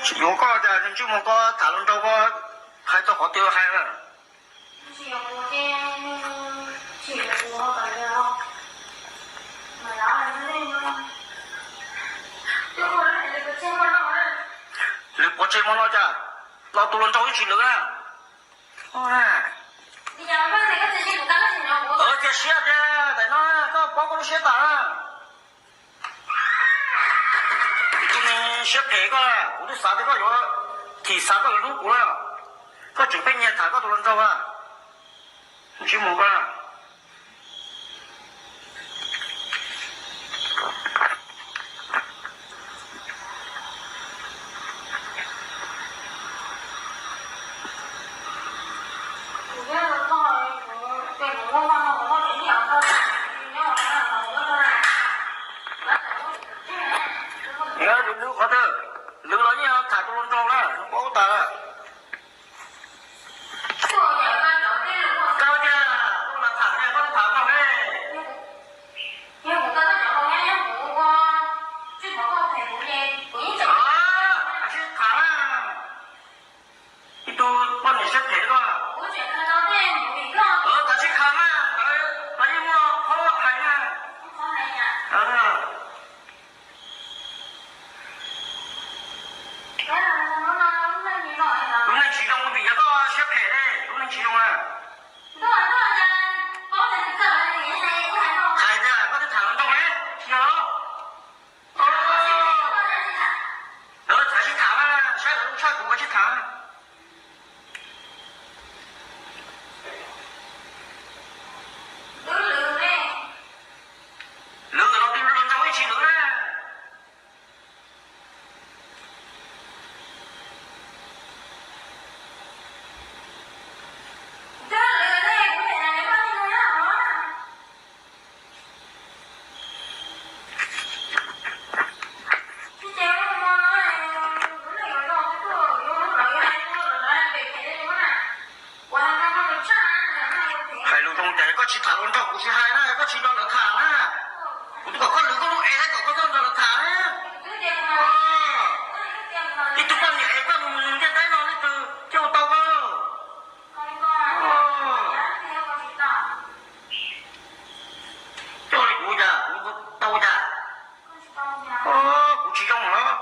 Tsis yuav koj cas ntsej muag koj tham hluas nraug koj hais txog qhov twg hais lawm. Lwm pov tseg hmo no cas los tus hluas nraug ib tsis lwm na. Cia siab tiag, tam no koj paub koj lub siab tas na. Ib tug neeg siab phem koj, kuv twb xav tias koj yuav, thim xav koj yuav hlub kuv na. Koj tseem pheej nyiag tham koj tus hluas nraug a. Ntsej muag koj. Lwm qhov twg, lwm los yeej tham tus hluas nraug na, paub tas. Koj tias koj los tham ne, koj tham no ne. Kav tsij tham na. Ib tug poj niam siab phem koj. Kav tsij tham na, lawv yeej muaj qhov hais na. Lub neej tsis zoo vim yog koj siab phem ne, lub neej tsis zoo na. Hais tias koj twb tham hluas nraug ne, tsis yog los? Lawv tham sib tham na, saib lawv lub tshaj kuv kav tsij tham. Lwm los twb hluas nraug ib tsis lwm na. Hais lus zoo ces koj tsis tham hluas nraug kuv tsis hais na, koj tsis nrog lawv tham na. Kuv twb kom koj lwm koj lub ev, kom koj txhob nrog lawv tham na. Ib tug poj niam es koj mus ntiaj teb no leej twg coj tau koj? Coj li kuv cas kuv tau cas? Kuv tsis zoo los?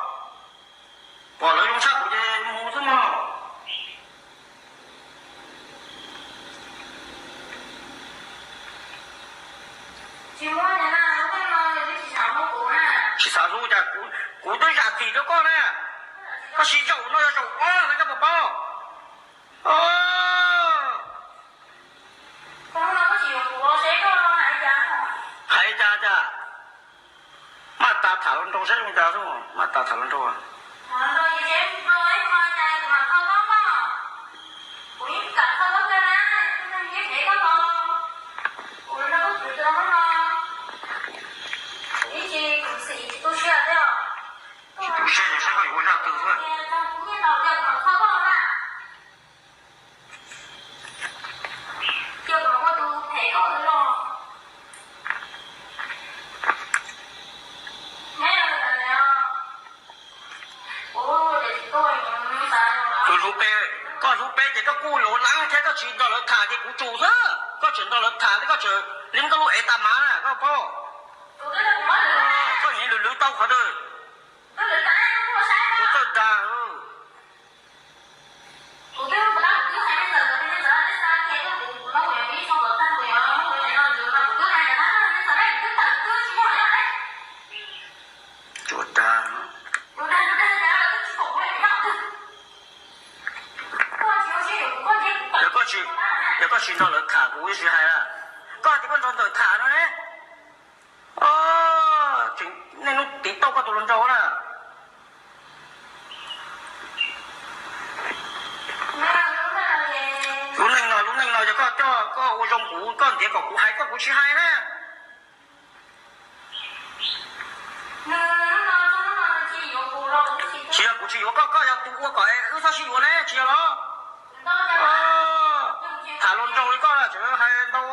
Pom lawv zoo tshaj kuv ces mus xwb mog. Tsis xav hlub cas, kuv twb zam txim rau koj na. Koj siv zaum no yog zaum ob na koj puas paub? Hais cas cas, maj tas tham hluas nraug saib zoo cas xwb, maj tas tham hluas nraug. Tsis tu siab ces saib koj yuav ua zaj twg xwb. Tus hlub peb, koj hlub peb ces koj kuj yuav leeb thiab, koj tsis nrog lawv tham ces kuv tsum xwb, koj tseem nrog lawv tham thiab koj tseem leeb koj lub ev tas mas na koj paub. Koj nyiam lwm lwm tau qhov twg? Tus txawj dag. Tsuas dag. Yog koj tsis, yog koj tsis nrog lawv tham kuv ib tsis hais na. Koj tias koj nrog ntawm tham no ne. Tseem niaj hnub tiv tauj koj tus hluas nraug na. Lub neej no, lub neej no yog koj coj koj ua zoo kuv, koj ntiav kom kuv hais koj kuv tsis hais na. Tsis yog kuv tsis yuav koj, koj yog tus ua kom wb txhob sib yuav ne, tsis yog los? Tham hluas nraug li koj tseem hais ntau.